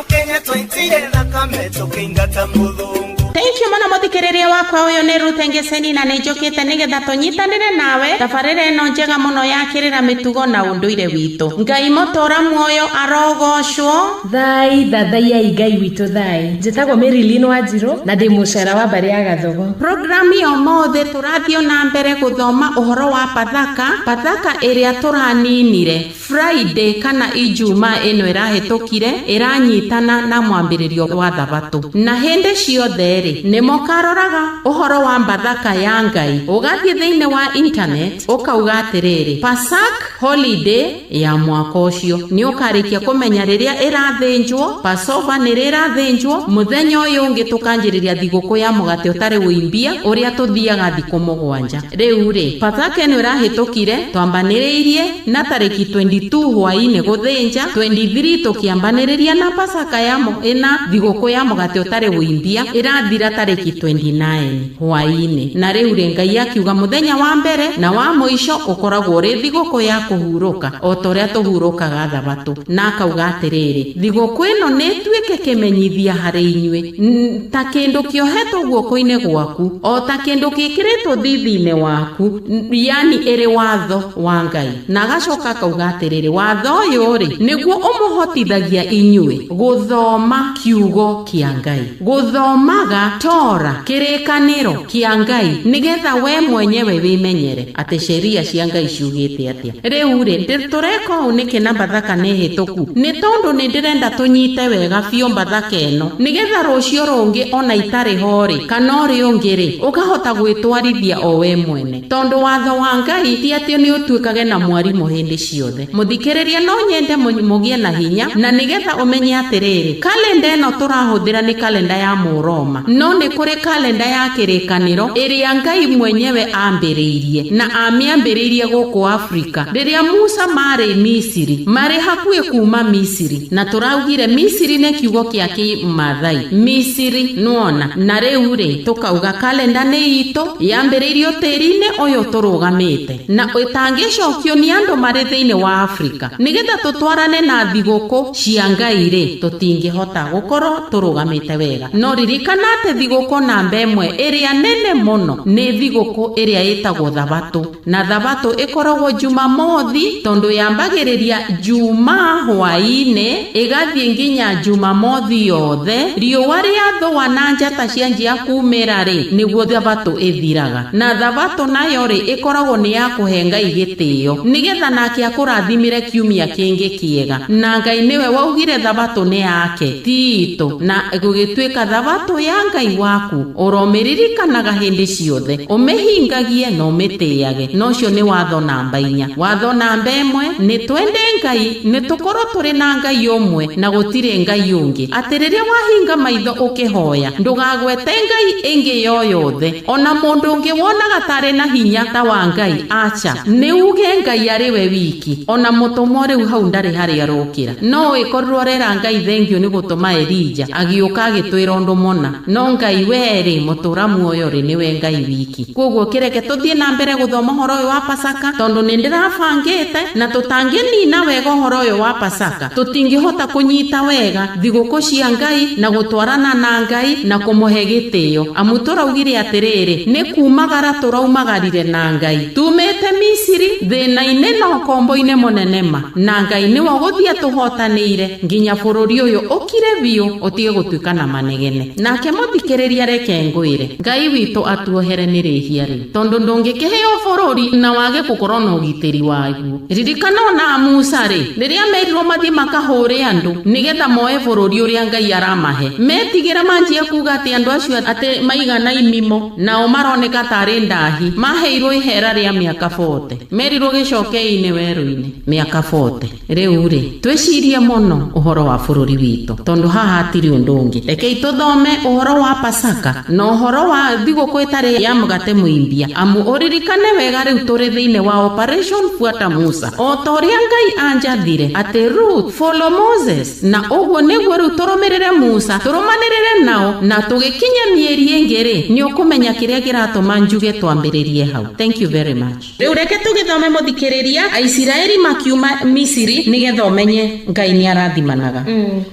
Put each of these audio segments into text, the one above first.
Kenya twaitire thakame tũkĩingata mũthũngũ. Thank you mũno mũthikĩrĩria wakwa. Ũyũ nĩ Ruth Ngeseni na nĩ njũkĩte nĩgetha tũnyitanĩre nawe tabarĩra ĩno njega mũno ya kĩrĩra, mĩtugo na ũndũire witũ. Ngai mũtũra muoyo arogocwo. Thai thathaiai Ngai witũ. Thai njĩtagwo Marilyn Wanjirũ na ndĩ mũcera wa mbarĩ ya Gathogo. Programu ya ũmũthĩ tũrathiĩ na mbere gũthoma ũhoro wa Pathaka, Pathaka ĩrĩa tũraninire Friday kana Ijumaa ĩno ĩrahĩtũkire, ĩranyitana na mwambĩrĩrio wa Thabatũ. Na hĩndĩ ciothe rĩ, nĩ mũkaroraga ũhoro wa Mbathaka ya Ngai, ũgathiĩ thĩinĩ wa internet ũkauga atĩrĩrĩ, Pasak holiday ya mwaka ũcio, nĩ ũkarĩkia kũmenya rĩrĩa ĩrathĩnjwo. Passover nĩ rĩ ĩrathĩnjwo. Mũthenya ũyũ ũngĩ tũkanjĩrĩria thigũkũ ya mũgate ũtarĩ wũimbia, ũrĩa tũthiaga thikũ 7. Rĩu rĩ, Pathaka ĩno ĩrahĩtũkire twambanĩrĩirie na tarĩki 22 hwaĩ-inĩ gũthĩnja, 23 tũkĩambanĩrĩria na Pasaka ya ĩna thigũkũ ya mũgate ũtarĩ wũimbia, ĩrathira tarĩki 29 hwaĩ-inĩ. Na rĩu rĩ, Ngai akiuga mũthenya wa mbere na wa mũico ũkoragwo ũrĩ thigũkũ ya kũhurũka, o ta ũrĩa tũhurũkaga Thabatũ. Na akauga atĩrĩrĩ, thigũkũ ĩno nĩ ĩtuĩke kĩmenyithia harĩ inyuĩ, ta kĩndũ kĩohetwo guoko-inĩ gwaku, o ta kĩndũ gĩkĩrĩtwo thithi-inĩ waku, yani ĩrĩ watho wa Ngai. Na agacoka akauga atĩrĩrĩ, watho ũyũ rĩ, nĩguo ũmũhotithagia inyuĩ gũthoma kiugo kĩa Ngai, gũthomaga Tora, kĩrĩkanĩro kĩa Ngai, nĩgetha we mwenyewe wĩmenyere atĩ sheria cia Ngai ciugĩte atĩa. Rĩu rĩ, tũreka ũũ nĩkĩ na Mbathaka nĩ hĩtũku? Nĩ tondũ nĩ ndĩrenda tũnyite wega biũ Mbathaka ĩno, nĩgetha rũciũ rũngĩ ona itarĩ ho rĩ, kana ũrĩ ũngĩ rĩ, ũkahota gwĩtwarithia o we mwene, tondũ watho wa Ngai ti atĩ nĩ ũtuĩkage na mwarimũ hĩndĩ ciothe. Mũthikĩrĩria, no nyende mũgĩe na hinya, na nĩgetha ũmenye atĩrĩrĩ, kalenda ĩno tũrahũthĩra nĩ kalenda ya Mũroma, no nĩ kũrĩ kalenda ya kĩrĩkanĩro ĩrĩa Ngai mwenyewe ambĩrĩirie, na amĩambĩrĩirie gũkũ Afrika rĩrĩa Musa marĩ Misiri, marĩ hakuhĩ kuma Misiri. Na tũraugire Misiri nĩ kiugo kĩa Kĩmathai, Misiri nĩwona. Na rĩu rĩ, tũkauga kalenda nĩ itũ, yambĩrĩirio tĩri-inĩ ũyũ tũrũgamĩte, na ĩtangĩcokio nĩ andũ marĩ thĩinĩ wa Afrika. Nĩgetha tũtwarane na thigũkũ cia Ngai rĩ, tũtingĩhota gũkorwo tũrũgamĩte wega. No ririkana atĩ thigũkũ namba 1 ĩrĩa nene mũno nĩ thigũkũ ĩrĩa ĩtagwo Thabatũ. Na Thabatũ ĩkoragwo Jumamothi, tondũ yambagĩrĩria Juma hwaĩ-inĩ ĩgathiĩ nginya Jumamothi yothe. Riũa rĩathũa na njata cianjia kumĩra rĩ, nĩguo Thabatũ ĩthiraga. Na Thabatũ nayo rĩ, ĩkoragwo nĩ ya kũhe Ngai gĩtĩo, nĩgetha nake akũrathimĩre kiumia kĩngĩ kĩega. Na Ngai nĩwe waugire Thabatũ nĩ yake, ti itũ. Na gũgĩtuĩka Thabatũ ya Ngai waku ũromĩririkanaga hĩndĩ ciothe, ũmĩhingagie na ũmĩtĩage. Na ũcio nĩ watho namba 4. Watho namba 1 nĩ twende Ngai, nĩ tũkorwo tũrĩ na Ngai ũmwe na gũtirĩ Ngai ũngĩ. Atĩ rĩrĩa wahinga maitho ũkĩhoya, ndũgagwete Ngai ĩngĩ yoyothe, ona mũndũ ũngĩ wonaga tarĩ na hinya ta wa Ngai, acha, nĩ uge Ngai arĩ we wiki. Ona mũtũmwo rĩu hau ndarĩ harĩa arokĩra. No ĩkorirwo ũrera Ngai thengio nĩ gũtũma Elija agĩũka agĩtwĩra ũndũ mũna, no Ngai werĩ mũtũra muoyo rĩ, nĩwe Ngai wiki. Koguo kĩreke tũthiĩ na mbere gũthoma ũhoro ũyũ wa Pasaka, tondũ nĩ ndĩrabangĩte, na tũtangĩnina wega ũhoro ũyũ wa Pasaka, tũtingĩhota kũnyita wega thigũkũ cia Ngai na gũtwarana na Ngai na kũmũhe gĩtĩo. Amu tũraugire atĩrĩrĩ, nĩ kumagara tũraumagarire na Ngai tumĩte Misiri, thĩna-inĩ na ũkombo-inĩ mũnene ma, na Ngai nĩwe ũgũthiĩ atũhotanĩire nginya bũrũri ũyũ ũkire biũ, ũtige gũtuĩka na manegene. Nake mũthikĩrĩria, reke ngwĩre, Ngai witũ atuohere nĩ rĩhia rĩu, tondũ ndũngĩkĩheo bũrũri na wage gũkorwo na ũgitĩri waguo. Ririkana ona Musa rĩ, rĩrĩa merirwo mathiĩ makahũre andũ nĩgetha moe bũrũri ũrĩa Ngai aramahe, metigĩra manjia kuga atĩ andũ acio atĩ maigana imimo, nao maroneka tarĩ ndahi. Maheirwo ihera rĩa mĩaka 40, merirwo gĩcokei-inĩ werũ-inĩ mĩaka 40. Rĩu rĩ, twĩcirie mũno ũhoro wa bũrũri witũ, tondũ haha hatirĩ ũndũ ũngĩ. Rekei tũthome ũhoro wa Pasaka na ũhoro wa thigũkũ ĩtarĩ ya mũgate mũimbia, amu ũririkane wega rĩu tũrĩ thĩinĩ wa Operation Fuata Musa, o ta ũrĩa Ngai anjathire atĩ Ruth follow Moses, na ũguo nĩguo rĩu tũrũmĩrĩre Musa, tũrũmanĩrĩre nao, na tũgĩkinya mĩeri ĩngĩ rĩ, nĩ ũkũmenya kĩrĩa kĩratũma njuge twambĩrĩrie hau. Thank you very much. Rĩu reke tũgĩthome mũthikĩrĩria Aisiraeli makiuma Misiri nĩgetha ũmenye Ngai nĩ arathimanaga.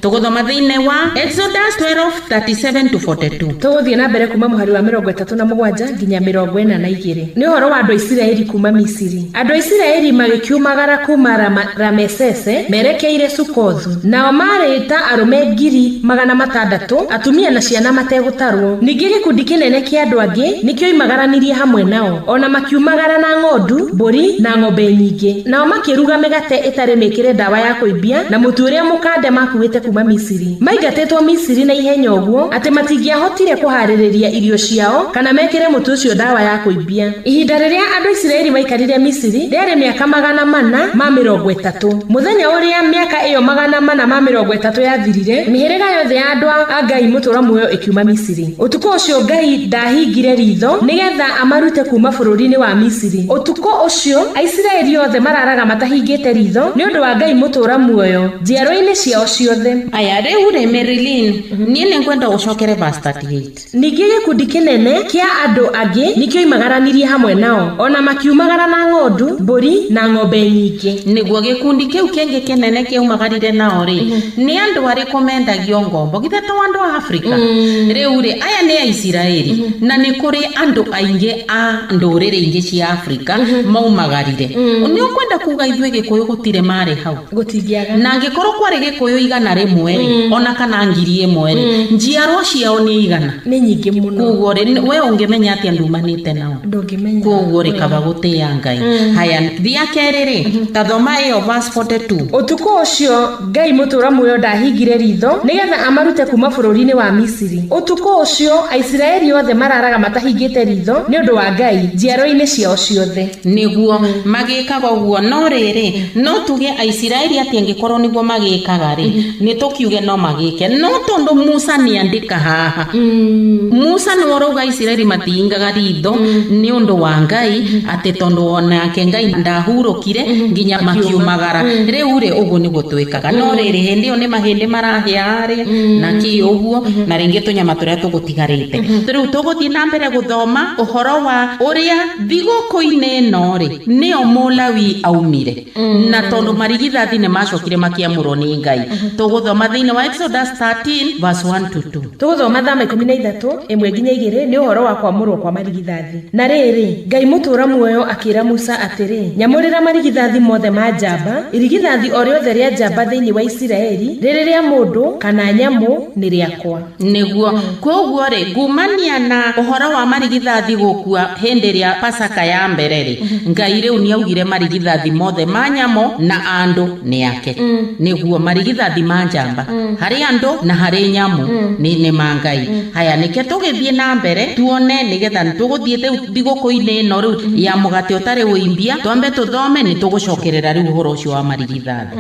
Tũgũthoma thĩinĩ wa Exodus 12:37-42. Tũgũthiĩ na mbere kuma mũhari wa 37 nginya 42. Nĩ ũhoro wa andũ a Isiraeli kuma Misiri. Andũ a Isiraeli magĩkiumagara kuma Ramesese merekeire Sukothu. Nao maarĩ ta arũme 600,000, atumia na ciana mategũtarwo. Ningĩ gĩkundi kĩnene kĩa andũ angĩ nĩkĩoimagaranirie hamwe nao, ona makiumagara na ng'ondu, mbũri na ng'ombe nyingĩ. Nao makĩruga mĩgate ĩtarĩ mĩkĩre ndawa ya kũimbia na mũtu ũrĩa mũkande makuĩte kuma Misiri. Maingatĩtwo Misiri na ihenya ũguo atĩ matingĩahotire kũharĩrĩria irio ciao kana mekĩre mũtu ũcio ndawa ya kũimbia. Ihinda rĩrĩa andũ a Isiraeli maikarire Misiri rĩarĩ mĩaka 430. Mũthenya ũrĩa mĩaka ĩyo 430 yathirire, mĩhĩrĩga yothe ya andũ a Ngai mũtũũra muoyo ĩkiuma Misiri. Ũtukũ ũcio Ngai ndahingire ritho nĩgetha amarute kuma bũrũri-inĩ wa Misiri. Ũtukũ ũcio Aisiraeli othe mararaga matahingĩte ritho nĩ ũndũ wa Ngai mũtũũra muoyo njiarwa-inĩ ciao ciothe. Aya rĩu rĩ Marilyn, niĩ nĩngwenda ũcokere verse 38. Ningĩ gĩkundi kĩnene kĩa andũ angĩ nĩkĩoimagaranirie hamwe nao, ona makiumagara na ng'ondu, mbũri na ng'ombe nyingĩ. Nĩguo gĩkundi kĩu kĩngĩ kĩnene kĩaumagarire nao rĩ, nĩ andũ arĩkũ mendagio ngombo? Githĩ to andũ a Afrika? Rĩu rĩ, aya nĩ Aisiraeli, na nĩ kũrĩ andũ aingĩ a ndũrĩrĩ ingĩ cia Afrika maumagarire. Nĩ ũkwenda kuga ithuĩ Gĩkũyũ gũtirĩ marĩ hau? Gũtingĩaga. Na angĩkorwo kwarĩ Gĩkũyũ 100 rĩ, ona kana 1000 rĩ, njiarwa ciao nĩ igana. Nĩ nyingĩ mũno. Koguo rĩ, we ũngĩmenya atĩa ndumanĩte nao? Ndũngĩmenya. Koguo rĩ, kaba gũtĩĩa Ngai. Haya, thia kerĩ rĩ, ta thoma ĩyo verse 42. Ũtukũ ũcio Ngai mũtũũra muoyo ndahingire ritho nĩgetha amarute kuma bũrũri-inĩ wa Misiri. Ũtukũ ũcio Aisiraeli othe mararaga matahingĩte ritho nĩ ũndũ wa Ngai njiarwa-inĩ ciao ciothe. Nĩguo magĩkaga ũguo, no rĩrĩ, no tuge Aisiraeli atĩ angĩkorwo nĩguo magĩkaga rĩ, nĩ tũkiuge no magĩke. No tondũ Musa nĩandĩka haha, Musa nĩwe ũrauga Aisiraeli matihingaga ritho nĩ ũndũ wa Ngai, atĩ tondũ onake Ngai ndahurũkire nginya makiumagara. Rĩu rĩ, ũguo nĩguo twĩkaga. No rĩrĩ, hĩndĩ ĩyo nĩ mahĩndĩ marahĩa harĩa na kĩ ũguo, na rĩngĩ tũnyama tũrĩa tũgũtigarĩte. Rĩu tũgũthiĩ na mbere gũthoma ũhoro wa ũrĩa thigũkũ-inĩ ĩno rĩ, nĩyo Mũlawi aumire. Na tondũ marigithathi nĩ macokire makĩamũrwo nĩ Ngai. Tũgũthoma thĩinĩ wa Exodus 13 verse 1 to 2. Tũgũthoma Thama 13 1-2 nĩ ũhoro wa kwamũrwo kwa marigithathi. Na rĩrĩ, Ngai mũtũũra muoyo akĩra Musa atĩrĩ, nyamũrĩra marigithathi mothe ma njamba, irigithathi o rĩothe rĩa njamba thĩinĩ wa Isiraeli, rĩrĩ rĩa mũndũ kana nyamũ nĩ rĩakwa. Nĩguo. Koguo rĩ, ngumania na ũhoro wa marigithathi gũkua hĩndĩ ĩrĩa Pasaka ya mbere rĩ, Ngai rĩu nĩaugire marigithathi mothe ma nyamũ na andũ nĩ ake. Nĩguo marigithathi ma njamba, harĩ andũ na harĩ nyamũ nĩ ma Ngai. Haya, nĩke tũgĩthiĩ na mbere tuone nĩgetha tũgũthiĩ rĩu thigũkũ-inĩ ĩno rĩu ya mũgate ũtarĩ ũimbia, twambe tũthome nĩ tũgũcokerera rĩu ũhoro ũcio wa marigithathi.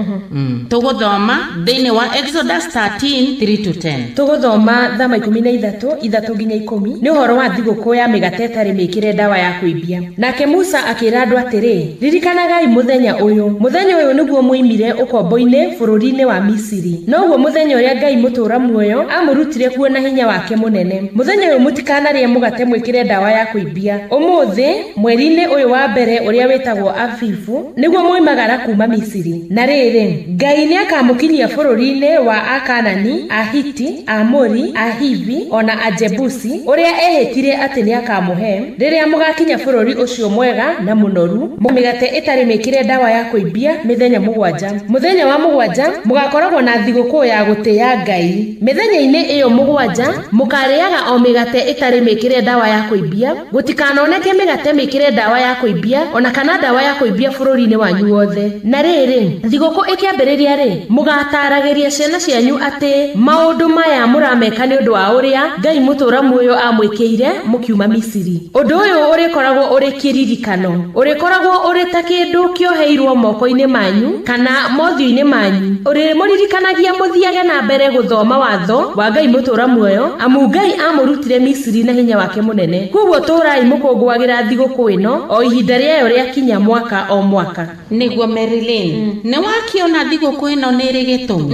Tũgũthoma thĩinĩ wa Exodus 13 3 to 10. Tũgũthoma Thama 13 3-10 nĩ ũhoro wa thigũkũ ya mĩgate ĩtarĩ mĩkĩre ndawa ya kũimbia. Nake Musa akĩra andũ atĩrĩ, ririkanagai mũthenya ũyũ. Mũthenya ũyũ nĩguo mwoimire ũkombo-inĩ bũrũri-inĩ wa Misiri. Noguo mũthenya ũrĩa Ngai mũtũũra muoyo amũrutire kuo na hinya wake mũnene. Mũthenya ũyũ mũtikanarĩe mũgate mwĩkĩre ndawa ya kũimbia. Ũmũthĩ, mweri-inĩ ũyũ wa mbere ũrĩa wĩtagwo Abibu, nĩguo mwoimagara kuma Misiri. Na rĩrĩ, Ngai nĩakamũkinyia bũrũri-inĩ wa Akanani, Ahiti, Aamori, Ahivi, ona Ajebusi, ũrĩa ehĩtire atĩ nĩakamũhe, rĩrĩa mũgakinya bũrũri ũcio mwega na mũnoru, mĩgate ĩtarĩ mĩkĩre ndawa ya kũimbia mĩthenya 7. Mũthenya wa 7 mũgakoragwo na thigũkũ ya gũtĩĩa Ngai. Mĩthenya-inĩ ĩyo 7 mũkarĩaga o mĩgate ĩtarĩ mĩkĩre ndawa ya kũimbia, gũtikanoneke mĩgate mĩkĩre ndawa ya kũimbia ona kana ndawa ya kũimbia bũrũri-inĩ wanyu wothe. Na rĩrĩ, thigũkũ ĩkĩambĩrĩria rĩ, mũgataragĩria ciana cianyu atĩ maũndũ maya mũrameka nĩ ũndũ wa ũrĩa Ngai mũtũũra muoyo amwĩkĩire mũkiuma Misiri. Ũndũ ũyũ ũrĩkoragwo ũrĩ kĩririkano, ũrĩkoragwo ũrĩ ta kĩndũ kĩoheirwo moko-inĩ manyu kana mothiũ-inĩ manyu, ũrĩmũririkanagia mũthiage na mbere gũthoma watho wa Ngai mũtũũra muoyo, amu Ngai amũrutire Misiri na hinya wake mũnene. Koguo tũũrai mũkũngũagĩra thigũkũ ĩno o ihinda rĩayo rĩakinya mwaka o mwaka. Nĩguo Marilyn, nĩ wakĩona thigũkũ ĩno nĩ ĩrĩ gĩtũmi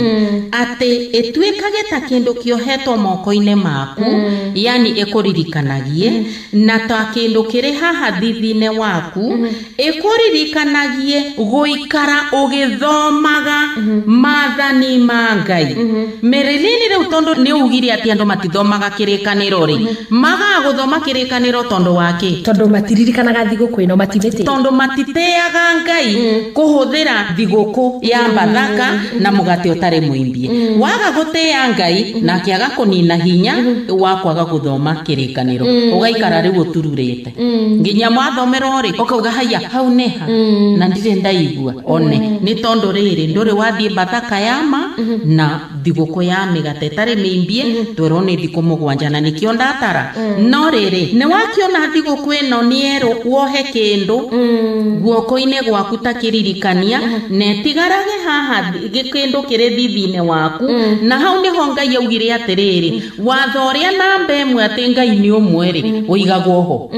atĩ ĩtuĩkage ta kĩndũ kĩohetwo moko-inĩ maku, yani ĩkũririkanagie, na ta kĩndũ kĩrĩ haha thithi-inĩ waku ĩkũririkanagie gũikara ũgĩthomaga maathani ma Ngai. Merilini rĩu tondũ nĩ ugire atĩ andũ matithomaga kĩrĩkanĩro rĩ, magaga gũthoma kĩrĩkanĩro tondũ wa kĩ? Tondũ matiririkanaga thigũkũ ĩno, matimĩtĩĩte. Tondũ matitĩaga Ngai kũhũthĩra thigũkũ ya Bathaka na mũgate ũtarĩ mũimbie. Waga gũtĩa Ngai nake agakũnina hinya wa kwaga gũthoma kĩrĩkanĩro, ũgaikara rĩu ũtururĩte nginya mwathomerwo rĩ ũkauga haiya hau nĩha na ndirĩ ndaigua one nĩ tondũ rĩrĩ ndũrĩ wathiĩ Bathaka ya ma na thigũkũ ya mĩgate ĩtarĩ mĩimbie twerwo nĩ thikũ 7 na nĩkĩo ndatara. No rĩrĩ nĩ wakiona thigũkũ ĩno nĩ erũ wohe kĩndũ guoko-inĩ gwaku ta kĩririkania na ĩtigarage haha kĩndũ kĩrĩ thithi-inĩ waku, na hau nĩho Ngai augire atĩrĩrĩ, watho ũrĩa namba 1 atĩ Ngai nĩ ũmwe rĩ ũigagwo ho.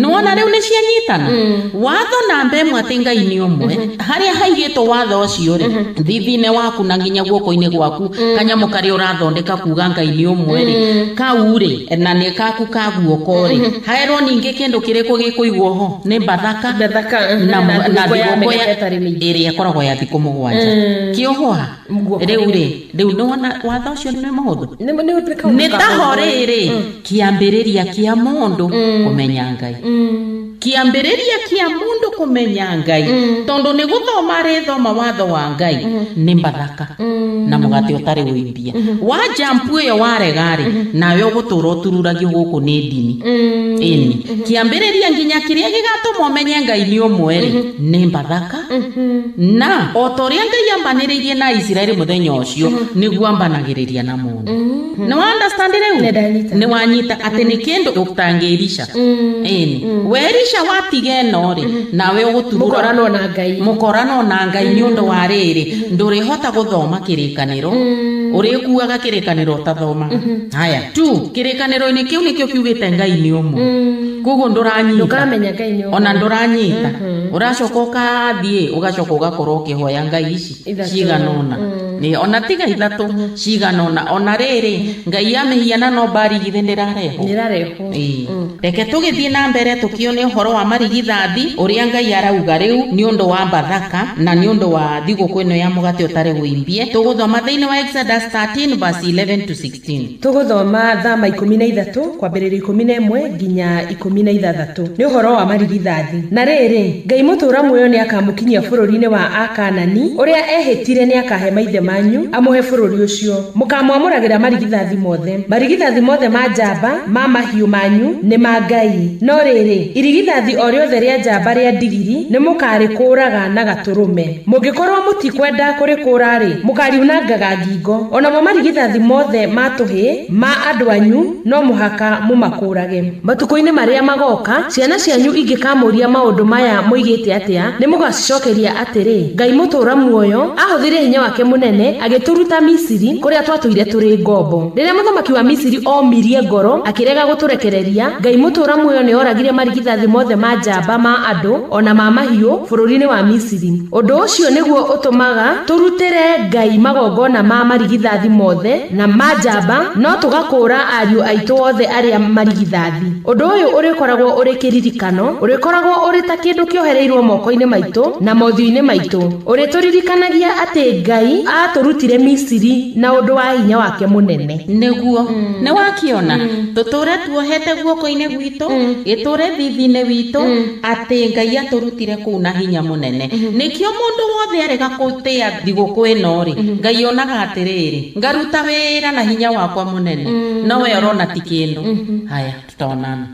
Nĩwona rĩu nĩ cianyitana watho namba 1 atĩ Ngai nĩ ũmwe, harĩa haigĩtwo watho ũcio rĩ thithi-inĩ waku na nginya guoko-inĩ gwaku kanyamũ karĩa ũrathondeka kuga Ngai nĩ ũmwe rĩ kau rĩ na nĩ kaku ka guoko rĩ haerwo ningĩ kĩndũ kĩrĩkũ gĩkũigwo ho nĩ Bathaka na thigũkũ ĩrĩa ĩkoragwo ya thikũ 7 kĩohoa. Rĩu rĩ rĩu nĩwona watho ũcio nĩ mũhũthũ nĩ taho rĩrĩ kĩambĩrĩria kĩa mũndũ kũmenya Ngai, kĩambĩrĩria kĩa mũndũ kũmenya Ngai tondũ nĩ gũthoma rĩthoma watho wa Ngai nĩ Bathaka na mũgate ũtarĩ ũimbie. Wa jampu ĩyo warega rĩ nawe ũgũtũra ũtururagio gũkũ nĩ ndini. Ĩni kĩambĩrĩria nginya kĩrĩa gĩgatũma ũmenye Ngai nĩ ũmwe rĩ nĩ Bathaka na o ta ũrĩa Ngai ambanĩrĩirie na Isiraeli mũthenya ũcio nĩguo ambanagĩrĩria na mũndũ. Nĩ wa understand rĩu? Nĩ wanyita atĩ nĩ kĩndũ ũtangĩrica. Ĩni werisha watiga ĩno rĩ nawe ũgũturura mũkorano na Ngai, mũkorano na Ngai nĩ ũndũ wa rĩrĩ ndũrĩhota gũthoma kĩrĩkanĩro, ũrĩkuaga kĩrĩkanĩro ũtathomaga. Haya tu kĩrĩkanĩro-inĩ kĩu nĩkĩo kiugĩte Ngai nĩ ũmwe, koguo ndũranyita, ndũkamenya Ngai nĩ ũmwe, ona ndũranyita, ũracoka ũkathiĩ ũgacoka ũgakorwo ũkĩhoya Ngai ici cigana ũna, ona tiga 3 cigana ũna, ona rĩrĩ Ngai ya mĩhianano mbari githĩ ndĩrarehwo. Reke tũgĩthiĩ na mbere tũkĩone ũhoro wa marigithathi ũrĩa Ngai arauga rĩu nĩ ũndũ wa Bathaka na nĩ ũndũ wa thigũkũ ĩno ya mũgate ũtarĩ ũimbie. Tũgũthoma thĩinĩ wa Exodus 13 verse 11 to 16. Tũgũthoma Thama 13 kwambĩrĩria 11 nginya 16. Nĩ ũhoro wa marigithathi. Na rĩrĩ, Ngai mũtũũra muoyo nĩ akamũkinyia bũrũri-inĩ wa Akaanani ũrĩa ehĩtire nĩ akahe maithe manyu amũhe bũrũri ũcio. Mũkamwamũragĩra marigithathi mothe. Marigithathi mothe ma njamba ma mahiũ manyu nĩ ma Ngai. No rĩrĩ, irigithathi o rĩothe rĩa njamba rĩa ndigiri nĩ mũkarĩkũũraga na gatũrũme. Mũngĩkorwo mũtikwenda kũrĩkũũra-rĩ, mũkariunangaga ngingo. Onamo marigithathi mothe ma tũhĩĩ ma andũ anyu no mũhaka mũmakũũrage. Matukũ-inĩ marĩa magoka, ciana cianyu ingĩkamũũria maũndũ maya moigĩte atĩa, nĩ mũgacicokeria atĩrĩ, Ngai mũtũũra muoyo ahũthĩrire hinya wake mũnene agĩtũruta Misiri kũrĩa twatũire tũrĩ ngombo. Rĩrĩa mũthamaki wa Misiri omirie ngoro akĩrega gũtũrekereria, Ngai mũtũũra muoyo nĩ oragire marigithathi mothe ma njamba ma andũ ona ma mahiũ bũrũri-inĩ wa Misiri. Ũndũ ũcio nĩguo ũtũmaga tũrutĩre Ngai magongona ma marigithathi mothe na ma njamba, no tũgakũũra ariũ aitũ othe arĩa marigithathi. Ũndũ ũyũ ũrĩkoragwo ũrĩ kĩririkano, ũrĩkoragwo ũrĩ ta kĩndũ kĩohereirwo moko-inĩ maitũ na mothiũ-inĩ maitũ, ũrĩtũririkanagia atĩ Ngai aatũrutire Misiri na ũndũ wa hinya wake mũnene. Nĩguo nĩ wakiona tũtũre tuohete guoko-inĩ gwitũ gĩtũre thithi-inĩ witũ atĩ Ngai atũrutire kũu na hinya mũnene. Nĩkĩo mũndũ wothe arega gũtĩa thigũkũ ĩno rĩ, Ngai onaga atĩrĩrĩ, ngaruta wĩra na hinya wakwa mũnene, no we ũrona ti kĩndũ. Haya tũtonana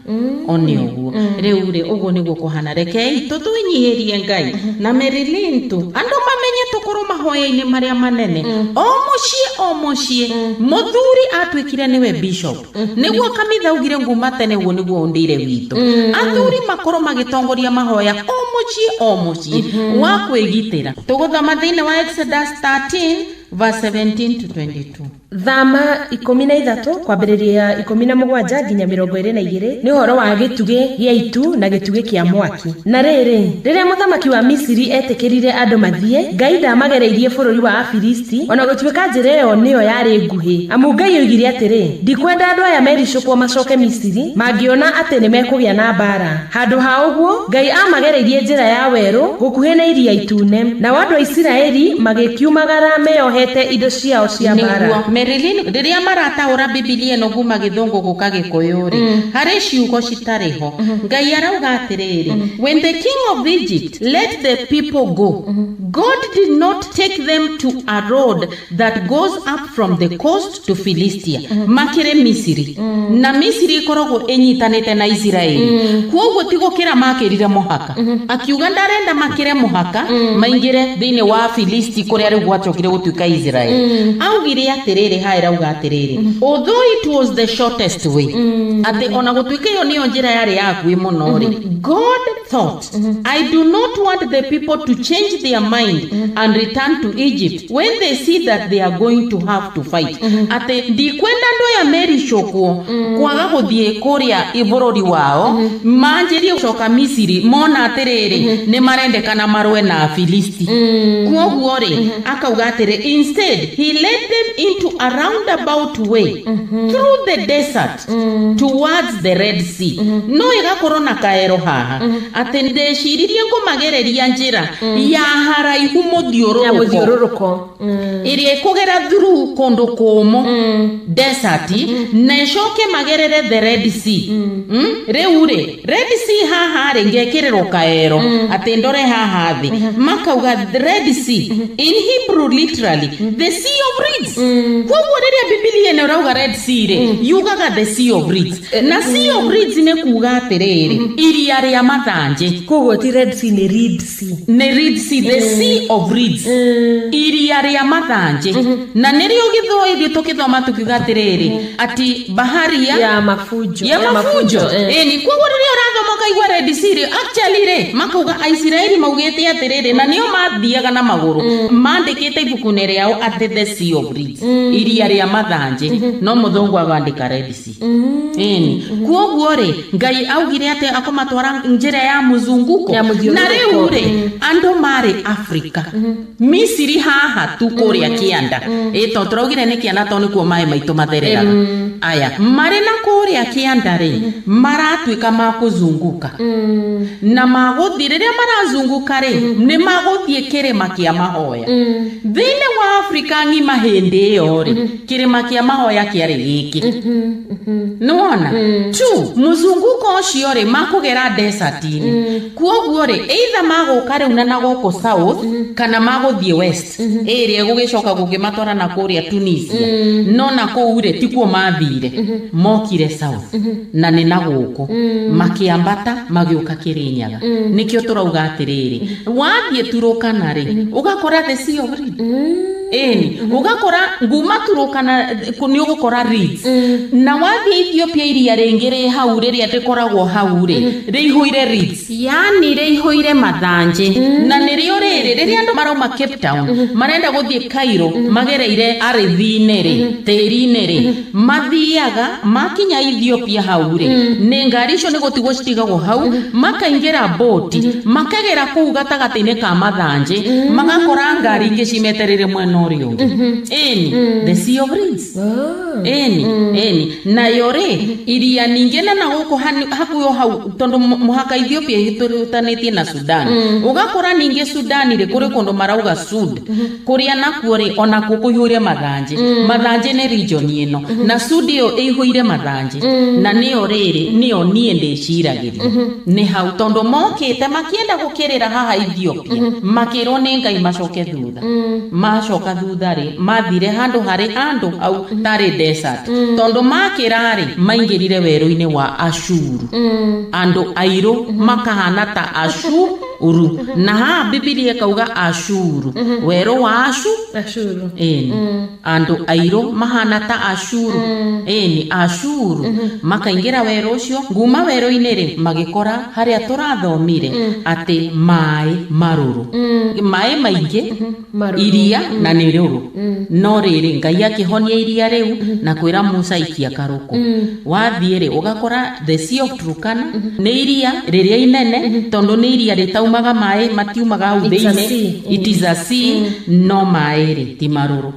one ũguo. Rĩu rĩ ũguo nĩguo kũhana. Rekei tũtwĩnyihĩrie Ngai na Merilin tu andũ mamenye tũkorwo mahoya-inĩ marĩa manene o mũciĩ o mũciĩ. Mũthuri atuĩkire nĩwe bishop nĩguo kanitha ugire nguma tene, ũguo nĩguo ũndũire witũ. Athuri makorwo magĩtongoria mahoya o mũciĩ o mũciĩ wa kwĩgitĩra. Tũgũthoma thĩinĩ wa Exodus 13 verse 17 to 22. Thama 13 kwambĩrĩria 17 nginya 22 nĩ ũhoro wa gĩtugĩ gĩa itu na gĩtugĩ kĩa mwaki. Na rĩrĩ, rĩrĩa mũthamaki wa Misiri etĩkĩrire andũ mathiĩ, Ngai ndamagereirie bũrũri wa Afilisti, ona gũtuĩka njĩra ĩyo nĩyo yarĩ nguhĩ. Amu Ngai oigire atĩrĩ, ndikwenda andũ aya mericũkwo macoke Misiri, mangĩona atĩ nĩmekũgĩa na mbaara. Handũ ha ũguo, Ngai amagereirie njĩra ya werũ gũkuhĩ na iria itune, nao andũ a Isiraeli magĩkiumagara meyohete indo ciao cia mbaara. Nĩguo Marilyn, rĩrĩa marataũra Bibilia ĩno kuma gĩthũngũ gũka gĩkũyũ rĩ, harĩ ciugo citarĩ ho. Ngai arauga atĩrĩrĩ, when the king of Egypt let the people go, God did not take them to a road that goes up from the coast to Philistia. Makĩrĩ Misiri, na Misiri ĩkoragwo ĩnyitanĩte na Isiraeli, kwoguo ti gũkĩra makĩrire mũhaka. Akiuga ndarenda makĩre mũhaka maingĩre thĩinĩ wa Filisti kũrĩa rĩu gwacokire gũtuĩka Israeli. Augire atĩrĩrĩ, haha ĩrauga atĩrĩrĩ, although it was the shortest way, atĩ ona gũtuĩka ĩyo nĩyo njĩra yarĩ ya hakuhĩ mũno rĩ, God thought, I do not want the people to change their mind and return to Egypt when they see that they are going to have to fight. Atĩ ndikwenda andũ aya mericũkwo kwaga gũthiĩ kũrĩa bũrũri wao, manjĩrie gũcoka Misiri mona atĩrĩrĩ nĩ marendekana marũe na Afilisti. Kwoguo rĩ, akauga atĩrĩ, instead he led them into a roundabout way through the desert towards the Red Sea. No ĩgakorwo na kaero haha atĩ ndeciririe ngũmagereria njĩra ya haraihu Ya mũthiũrũrũko mũthiũrũrũko. Ĩrĩa ĩkũgera through kũndũ kũmũ, desert, na ĩcoke magerere the Red Sea. Rĩu rĩ, Red Sea haha rĩ, ngekĩrĩrwo kaero atĩ ndore haha thĩ, makauga Red Sea in Hebrew, literally the Sea of Reeds. Koguo rĩrĩa Bibilia ĩno ĩrauga Red Sea rĩ, yugaga the Sea of Reeds, na Sea of Reeds nĩ kuga atĩrĩrĩ, iria rĩa mathanjĩ. Koguo ti Red Sea, nĩ Reed Sea. Nĩ Red Sea, the Sea of Reeds, iria rĩa mathanjĩ, na nĩrĩo gĩthwaĩri tũkĩthoma tukiuga atĩrĩrĩ, ati bahari ya Ya mafunjo. Ya mafunjo. Eh. Ĩni, koguo rĩrĩa ũrathoma ũkaigua Red Sea rĩ, actually rĩ, makauga Aisiraeli maugĩte atĩrĩrĩ, na nĩo mathiaga na magũrũ, mandĩkĩte ibuku-inĩ rĩao atĩ the Sea of Reeds, iria rĩa mathanjĩ, no mũthũngũ agandĩka Red Sea. Ĩni, koguo rĩ, Ngai augire atĩ akũmatwara njĩra ya mũzunguko. Ya mũthiũrũrũko. Na rĩu rĩ, andũ marĩ Afrika, Misiri haha tu kũrĩa kĩanda, ĩ to tũraugire nĩ kĩanda to nĩkuo maĩ maitũ mathereraga, aya marĩ na kũrĩa kĩanda rĩ, maratuĩka makũzunguka na magũthiĩ, rĩrĩa marazunguka rĩ, nĩ magũthiĩ kĩrĩma kĩa mahoya. Thĩinĩ wa Afrika ng'ima hĩndĩ ĩyo rĩ, kĩrĩma kĩa mahoya kĩarĩ gĩkĩ, nĩwona tu mũzunguko ũcio rĩ, makũgera desert-inĩ. Kuoguo rĩ, either magũka rĩu na gũkũ south kana magũthiĩ west, ĩrĩa ĩgũgĩcoka gũkĩmatwara na kũrĩa Tunisia, no na kũu rĩ, tikuo mathire, mokire south na nĩ na gũkũ makĩambata magĩũka Kĩrĩnyaga. Nĩkĩo tũrauga atĩrĩrĩ, wathiĩ Turũkana rĩ, ũgakora the Sea of Reeds. Ĩni, ũgakora nguma Turũkana nĩ ũgũkora reeds, na wathiĩ Ethiopia, iria rĩngĩ rĩ hau rĩrĩa rĩkoragwo hau rĩ, rĩihũire reeds, yani rĩihũire mathanjĩ, na nĩrĩo rĩrĩ rĩrĩa andũ marauma Cape Town marenda gũthiĩ Cairo magereire ardhi-inĩ rĩ, tĩri-inĩ rĩ, mathiaga makinya Ethiopia hau rĩ, nĩ ngari icio nĩ gũtigwo citigagwo hau, makaingĩra boti, makagera kũu gatagatĩ-inĩ ka mathanjĩ, magakora ngari ingĩ cimetereire mwena ũrĩa ũngĩ. Ĩni, the Sea of Reeds. Ĩni, ĩni, nayo rĩ, iria ningĩ na gũkũ hakuhĩ o hau, tondũ mũhaka Ethiopia ĩhĩtũkanĩtie na Sudan, ũgakora ningĩ Sudan rĩ, kũrĩ kũndũ marauga Sud, kũrĩa nakuo rĩ, onakuo kũihũire mathanjĩ. Mathanjĩ nĩ region ĩno, na Sud ĩyo ĩihũire mathanjĩ, na nĩyo rĩrĩ nĩyo niĩ ndĩciragĩria nĩ hau, tondũ mokĩte makĩenda gũkĩrĩra haha Ethiopia, makĩrwo nĩ Ngai macoke thutha. Macoka thutha rĩ, mathire handũ harĩ handũ hau tarĩ desert, tondũ makĩra rĩ, maingĩrire werũ-inĩ wa Ashuru, andũ airũ makahana ta Ashur. Uru. Na haha Bibilia ĩkauga Ashuru, werũ wa Ashuru. Ĩni, andũ airũ mahana ta Ashuru. Ĩni, Ashuru makaingĩra werũ ũcio. Nguma werũ-inĩ rĩ, magĩkora harĩa tũrathomire atĩ maĩ marũrũ, maĩ maingĩ, Marũrũ. Iria na nĩ rũrũ. No rĩrĩ, Ngai akĩhonia iria rĩu na kwĩra Musa ikia karũkũ. Wathiĩ rĩ, ũgakora the Sea of Turkana nĩ iria rĩrĩa inene, tondũ nĩ iria rĩtaumaga maĩ, matiumaga hau It's a thĩinĩ. sea. It is a sea, no maĩ rĩ ti marũrũ,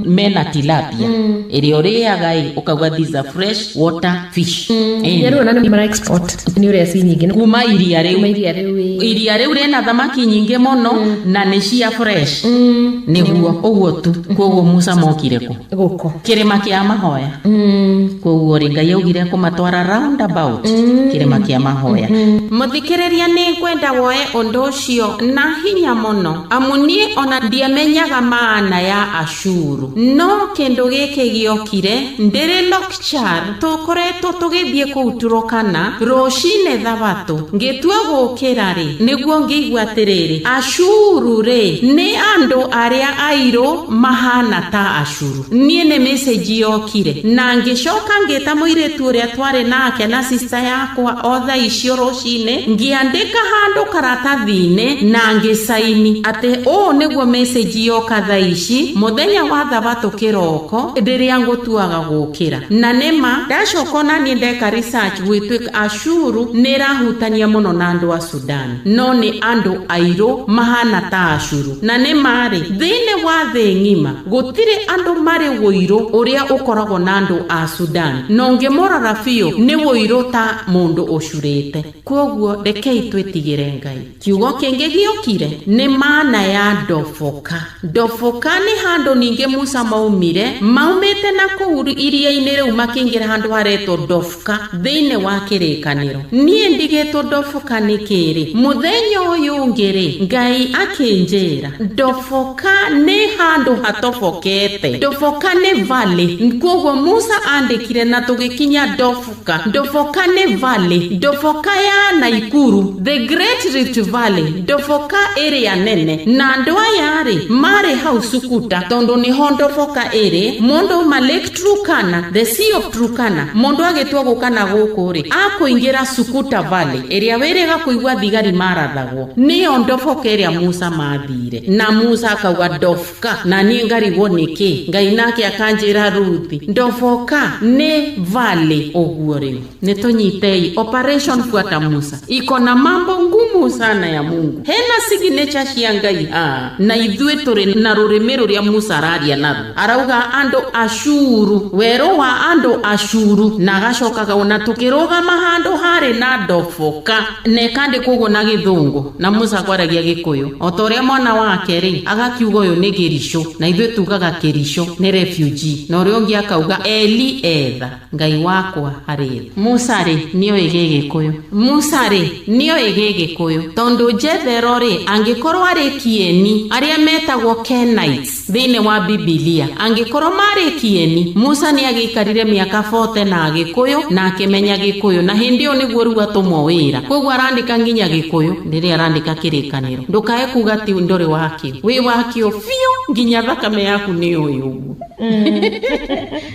mena tilapia ĩrĩa ũrĩaga ĩ ũkauga this is a fresh water fish. Ĩni. Rĩu ona nĩ mara export nĩ ũrĩa ci nyingĩ. Kuma iria rĩu. Kuma iria rĩu, ĩ. Iria rĩu rĩna thamaki nyingĩ mũno na nĩ cia fresh, nĩguo ũguo tu. Koguo Musa mokire kũ? Gũkũ. Kĩrĩma kĩa mahoya. Koguo rĩ, Ngai augire kũmatwara round about kĩrĩma kĩa mahoya. Mũthikĩrĩria, nĩ ngwenda woe ũndũ ũcio na hinya mũno, amu niĩ ona ndiamenyaga maana ya Ashuru, no kĩndũ gĩkĩ gĩokire ndĩrĩ Lokchar. Tũkoretwo tũgĩthiĩ kũu Turukana rũcinĩ thabatũ, ngĩtua gũkĩra rĩ, nĩguo ngĩigua atĩrĩrĩ, Ashuru rĩ nĩ andũ arĩa airũ mahana ta Ashuru. Niĩ nĩ message yokire na ngĩcoka ngĩta mũirĩtu ũrĩa twarĩ nake na sister yakwa o thaa icio rũcinĩ, ngĩandĩka handũ karatathi-inĩ na ngĩcaini atĩ ũũ nĩguo message yoka thaa ici mũthenya wa thabatũ kĩroko rĩrĩa ngũtuaga gũkĩra. Na nĩma ndacoka ona niĩ ndeka research, gwĩtuĩka Ashuru nĩ ĩrahutania mũno na andũ a Sudan, no nĩ andũ airũ mahana ta Ashuru. Na nĩ marĩ thĩinĩ wa thĩ ng'ima, gũtirĩ andũ marĩ wũirũ ũrĩa ũkoragwo na andũ a Sudan, na ũngĩmũrora biũ nĩ wũirũ ta mũndũ ũcurĩte. Koguo rekei twĩtigĩre Ngai. Kiugo kĩngĩ gĩokire nĩ maana ya ndoboka. Ndoboka nĩ handũ ningĩ Musa maumire, maumĩte na kũu iria-inĩ rĩu, makĩingĩra handũ haretwo Ndoboka thĩinĩ wa kĩrĩkanĩro. Niĩ ndigĩtwo Ndoboka nĩ kĩrĩ mũthenya ũyũ ũngĩ rĩ, Ngai akĩnjĩra Ndoboka nĩ handũ hatobokete. Ndoboka nĩ valley. Koguo Musa andĩkire na tũgĩkinya Ndoboka. Ndoboka nĩ valley, Ndoboka ya Naikuru, the Great Rift Valley, Ndoboka ĩrĩa nene. Na andũ aya rĩ, marĩ hau Sukuta, tondũ nĩho Ndoboka ĩrĩ. Mũndũ ma Lake Turkana, the Sea of Turkana, mũndũ agĩtua gũka na gũkũ rĩ, akũingĩra Sukuta Valley ĩrĩa wĩrĩga kũigua thigari marathagwo, nĩyo Ndoboka ĩrĩa Musa mathire. Na Musa akauga Ndoboka, na niĩ ngarigwo nĩkĩ. Ngai nake akanjĩra, Ruthi, Ndoboka nĩ valley. Ũguo rĩu nĩ tũnyitei operation fuata Musa iko na mambo ngumu sana ya Mungu, hena signature cia Ngai haha, na ithuĩ tũrĩ na rũrĩmĩ rũrĩa Musa araria naruo. Arauga andũ Ashuru, werũ wa andũ Ashuru, na agacokaga ona tũkĩrũgama handũ harĩ na ndoboka na ĩkandĩkwo ũguo na Gĩthũngũ, na Musa kwaragia Gĩkũyũ o ta ũrĩa mwana wake rĩ agakiuga ũyũ nĩ Gĩricũ, na ithuĩ tugaga Kĩricũ nĩ refugee, na ũrĩa ũngĩ akauga Eli etha Ngai wakwa harĩ tha. Musa rĩ, nĩoĩ Gĩgĩkũyũ. Musa rĩ, nĩoĩ Gĩgĩkũyũ, tondũ Jethero rĩ, angĩkorwo arĩ Kieni, arĩa metagwo Kenites thĩinĩ wa Bibilia, angĩkorwo marĩ Kieni, Musa nĩ agĩikarire mĩaka 40 na Agĩkũyũ na akĩmenya Gĩkũyũ, na hĩndĩ ĩyo nĩguo rĩu atũmwo wĩra. Koguo arandĩka nginya Gĩkũyũ rĩrĩa arandĩka kĩrĩkanĩro. Ndũkae kuga ti ndũrĩ wakĩo, wĩ wakĩo biũ, nginya thakame yaku nĩ ũĩ ũguo.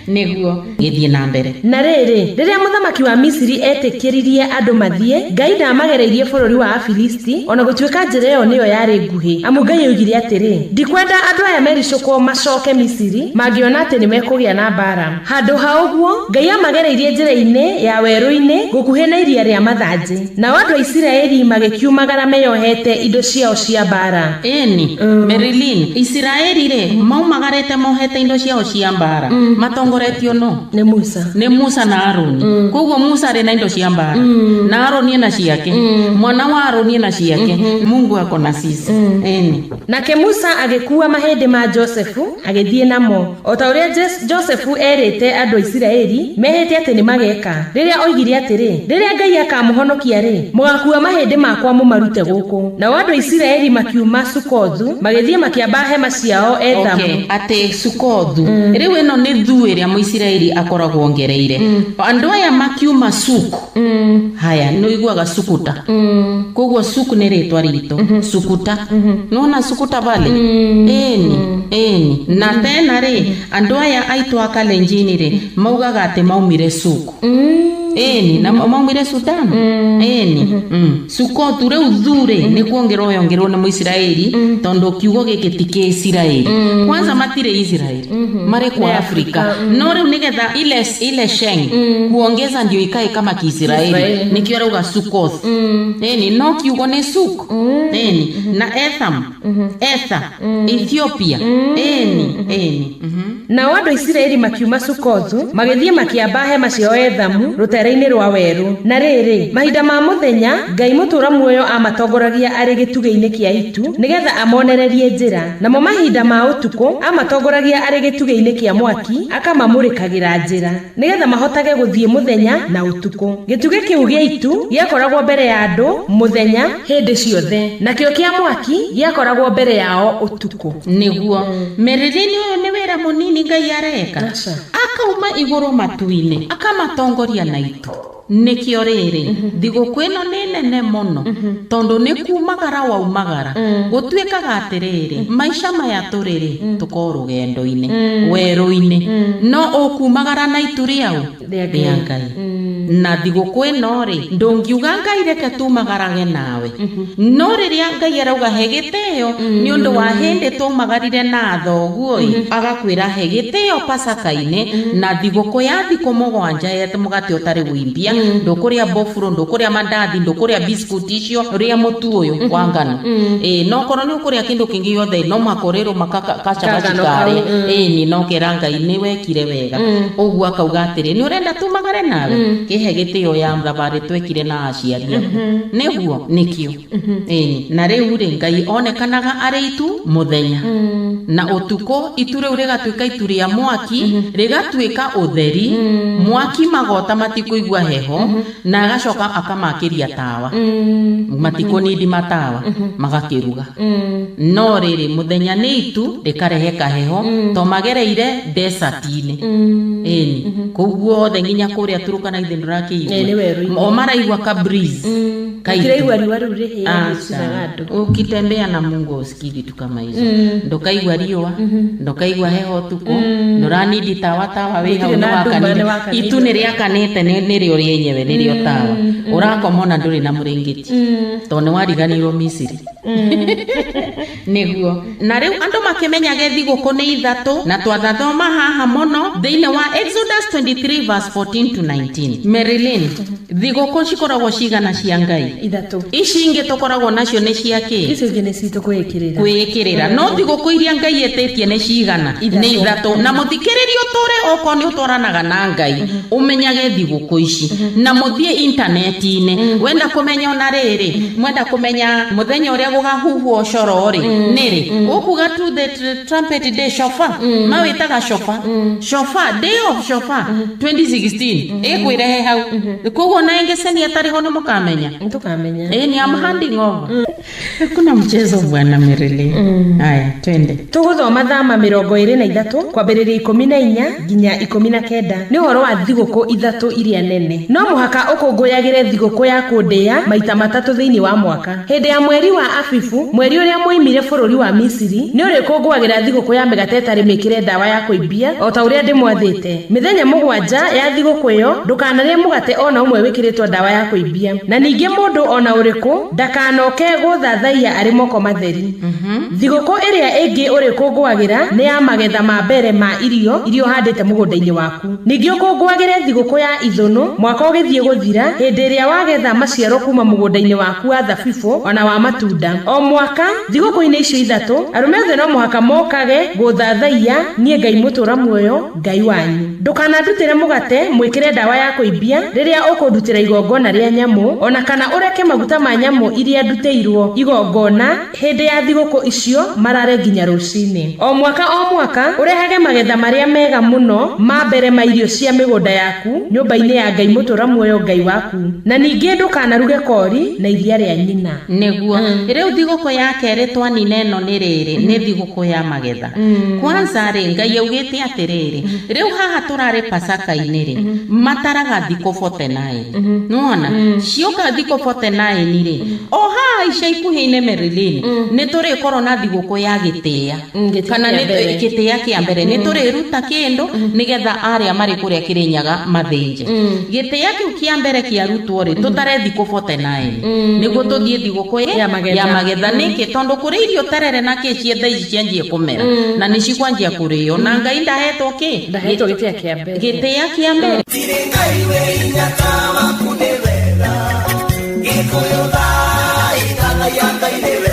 Nĩguo gĩthiĩ na mbere. Na rĩrĩ, rĩrĩa mũthamaki wa Misiri etĩkĩririe andũ mathiĩ, Ngai ndaamagereirie bũrũri wa Afilisti, ona gũtuĩka njĩra ĩyo nĩyo yarĩ nguhĩ. Amu Ngai oigire atĩrĩ, "Ndikwenda andũ aya mericũkwo macoke Misiri mangĩona atĩ nĩ mekũgĩa na mbaara." Handũ ha ũguo, Ngai amagereirie njĩra-inĩ ya werũ-inĩ gũkuhĩ na iria rĩa mathanjĩ. Nao andũ a Isiraeli magĩkiumagara meyohete indo ciao cia mbaara. Ĩni, Marilyn, Isiraeli rĩ, maumagarĩte mohete indo ciao cia mbara, matongoretio no Nĩ Musa. Nĩ Musa na Aroni. Koguo Musa arĩ na indo cia mbara na Aroni ena ciake, mwana wa Aroni ena ciake. Mungu ako na sisi. Ĩni. Nake Musa agĩkuua mahĩndĩ ma Josefu agĩthiĩ namo, o ta ũrĩa Josefu erĩte andũ a Isiraeli mehĩte atĩ nĩ mageeka, rĩrĩa oigire atĩrĩ, "Rĩrĩa Ngai akamũhonokia rĩ, mũgakuua mahĩndĩ makwa mũmarute gũkũ." Nao andũ a Isiraeli makiuma Sukothu magĩthiĩ makĩamba hema ciao Ethamu. Okay, atĩ Sukothu rĩu ĩno nĩ thu ĩrĩa Mũisiraeli akoragwo ongereire. Andũ aya makiuma Suku. Haya, nĩ ũiguaga Sukuta. Koguo Suku nĩ rĩtwa ritũ. Sukuta. Nĩwona Sukuta pale? Ĩni, ĩni. Na tena rĩ, andũ aya aitũ a Kalenjin rĩ, maugaga atĩ maumire Suku. Ĩni, na maumire Sudan. Ĩni. Sukotu rĩu thu rĩ, nĩ kuongerwo yongerwo nĩ Mũisiraeli, tondũ kiugo gĩkĩ ti kĩisiraeli. Kwanza matirĩ Israeli, marĩ kwa Afrika. No rĩu nĩgetha ile sheng kuongeza ndio ikae kama Kiisraeli, Kiisraeli. Nĩkĩo arauga Sukoth. Ĩni, no kiugo nĩ Suk. Ĩni, na Etham, Etha, Ethiopia. Ĩni, ĩni. Nao andũ a Isiraeli makiuma Sukothu magĩthiĩ makĩamba hema ciao Ethamu rũteere-inĩ rwa werũ. Na rĩrĩ, mahinda ma mũthenya Ngai mũtũũra muoyo aamatongoragia arĩ gĩtugĩ-inĩ kĩa itu nĩgetha amonererie njĩra, namo mahinda ma ũtukũ aamatongoragia arĩ gĩtugĩ-inĩ kĩa mwaki akamamũrĩkagĩra njĩra, nĩgetha mahotage gũthiĩ mũthenya na ũtukũ. Gĩtugĩ kĩu gĩa itu gĩakoragwo mbere ya andũ mũthenya hĩndĩ ciothe, nakĩo kĩa mwaki gĩakoragwo mbere yao ũtukũ. Nĩguo Merĩrĩni ũyũ nĩ wĩra mũnini Ngai areka. Aca. Akauma igũrũ matu-inĩ akamatongoria na itu. Nĩkĩo rĩrĩ, thigũkũ ĩno nĩ nene mũno, tondũ nĩ kumagara waumagara. Gũtuĩkaga atĩrĩrĩ, maica maya tũrĩ rĩ, tũkorwo rũgendo-inĩ, werũ-inĩ, no ũkumagara na itu rĩaũ? Rĩa Ngai. Rĩa Ngai. Na thigũkũ ĩno rĩ, ndũngiuga Ngai reke tumagarage nawe, no rĩrĩa Ngai arauga he gĩtĩo nĩ ũndũ wa hĩndĩ twaumagarire na thoguo ĩ, agakwĩra he gĩtĩo Pasaka-inĩ na thigũkũ ya thikũ 7 ya mũgate ũtarĩ wũimbia, ndũkũrĩa bofuro, ndũkũrĩa mandathi, ndũkũrĩa biscuit icio, rĩa mũtu ũyũ wa ngano. Ĩ, no korwo nĩ ũkũrĩa kĩndũ kĩngĩ gĩothe, no mũhaka ũrĩrũma kacabaci Kangano karĩa. kau, Ĩ, ni no kera Ngai nĩ wekire wega. Ũguo akauga atĩrĩ, nĩ ũrenda tumagare nawe, kĩhe gĩtĩo ya thabarĩ twekire na aciari aku. Nĩguo nĩkĩo. Ĩni, na rĩu rĩ, Ngai onekanaga arĩ itu mũthenya, na ũtukũ itu rĩu rĩgatuĩka itu rĩa mwaki, rĩgatuĩka ũtheri, mwaki magota matikũigua heho, na agacoka akamakĩria tawa, matikũnindi matawa, magakĩruga. No rĩrĩ, mũthenya nĩ itu rĩkarehe kaheho, to magereire desert-inĩ. Ĩni, kũu guothe nginya kũrĩa Turkana ithe Ĩ, nĩ ndũrakĩigua. werũ-inĩ. O maraigua ka breeze ka itu. Ũkĩraigua riũa rĩu rĩhĩa rĩcinaga andũ. Ukitembea na Mungu usikii vitu kama hizo. Ndukaigua riũa, ndukaigua heho ũtukũ, ndũranindi tawa tawa wĩ hau Gũtirĩ na nduma, nĩwakanire. nĩ wakanire. Itu nĩ rĩakanĩte, nĩrĩo rĩenyewe, nĩrĩo tawa. Ũrakoma ona ndũrĩ na mũrĩngĩti, tondũ nĩ wariganĩirwo Misiri. Nĩguo. Na rĩu andũ makĩmenyage thigũkũ nĩ 3, na twathathoma haha mũno thĩinĩ wa Exodus 23 verse 14 to 19. Marilyn, thigũkũ cikoragwo cigana cia Ngai? 3. Ici ingĩ tũkoragwo nacio nĩ cia kĩ? Icio ingĩ nĩ citũ kwĩĩkĩrĩra. Kwĩĩkĩrĩra. No thigũkũ iria Ngai ĩtĩtie nĩ cigana? Nĩ 3. Na mũthikĩrĩrie ũtũre okorwo nĩ ũtwaranaga na Ngai, ũmenyage thigũkũ ici. Na mũthiĩ intaneti-inĩ. Wenda kũmenya ona rĩrĩ, mwenda kũmenya mũthenya ũrĩa gũgahuhwo coro rĩ, nĩ rĩ? Ũkuga to the trumpet day shofar. Mawĩtaga shofar. Shofar, day of shofar 2016. Ĩkwĩrehe hau. Koguo na ĩngĩcenia atarĩ ho nĩ mũkamenya. Nĩtũkamenya. Ni I'm handing over. Hakuna mchezo bwana Merili. Haya, twende. Tũgũthoma Thama 23 kwambĩrĩria 14 nginya 19. Nĩ ũhoro wa thigũkũ 3 iria nene. No mũhaka ũkũngũyagĩre thigũkũ ya kũndĩa maita 3 thĩinĩ wa mwaka. Hĩndĩ ya mweri wa Abibu, mweri ũrĩa mwoimire bũrũri wa Misiri, nĩ ũrĩkũngũagĩra thigũkũ ya mĩgate ĩtarĩ mĩkĩre ndawa ya kũimbia, o ta ũrĩa ndĩmwathĩte. Mĩthenya 7 ya thigũkũ ĩyo, ndũkanarĩe mũgate ona ũmwe wĩkĩrĩtwo ndawa ya kũimbia. Na ningĩ mũndũ ona ũrĩkũ ndakanoke gũthathaiya arĩ moko matheri. Thigũkũ ĩrĩa ĩngĩ ũrĩkũngũagĩra nĩ ya magetha ma mbere ma irio iria ũhandĩte mũgũnda-inĩ waku. Ningĩ ũkũngũagĩre thigũkũ ya ithũnũ mwaka ũgĩthiĩ gũthira, hĩndĩ ĩrĩa wagetha maciaro kuma mũgũnda-inĩ waku wa thabibũ ona wa matunda. O mwaka thigũkũ-inĩ icio 3, arũme othe no mũhaka mokage gũthathaiya niĩ Ngai mũtũũra muoyo, Ngai wanyu. Ndũkanandutĩre mũgate mwĩkĩre ndawa ya kũimbia rĩrĩa ũkũndutĩra igongona rĩa nyamũ, ona kana ũreke maguta ma nyamũ iria ndutĩirwo igongona hĩndĩ ya thigũkũ icio marare nginya rũcinĩ. O mwaka o mwaka ũrehage magetha marĩa mega mũno ma mbere ma irio cia mĩgũnda yaku nyũmba-inĩ ya Ngai mũtũũra muoyo, Ngai waku. Na ningĩ ndũkanaruge kori na iria rĩa nyina. Nĩguo. Rĩu thigũkũ ya kerĩ twanina ĩno nĩ rĩrĩ, nĩ thigũkũ ya magetha. Kwanza rĩ, Ngai augĩte atĩrĩrĩ, rĩu haha tũrarĩ Pasaka-inĩ. kanitha-inĩ rĩ, mataraga thikũ 49. Nĩwona cioka thikũ 49 rĩ, o haha ica ikuhĩ-inĩ Marilyn, nĩ tũrĩkorwo na thigũkũ ya gĩtĩa. Gĩtĩa Kana kĩa nĩ mbere. Gĩtĩa kĩa mbere nĩ tũrĩruta kĩndũ nĩgetha arĩa marĩ kũrĩa Kĩrĩnyaga mathĩnje. Gĩtĩa kĩu kĩa mbere kĩarutwo rĩ, tũtare thikũ 49 nĩguo tũthiĩ thigũkũ Ya magetha. Ya magetha. Nĩkĩ? Tondũ kũrĩ irio terere na kĩ cietha ici cianjie kũmera na nĩ cikwanjia kũrĩo, na Ngai ndahetwo kĩ? Ndahetwo gĩtĩa kĩa mbere. Gĩtĩa kĩa mbere. Tirĩ Ngai wĩ hinya ta waku, nĩ wega. Gĩkũyũ thai, thathaiya Ngai, nĩ wega.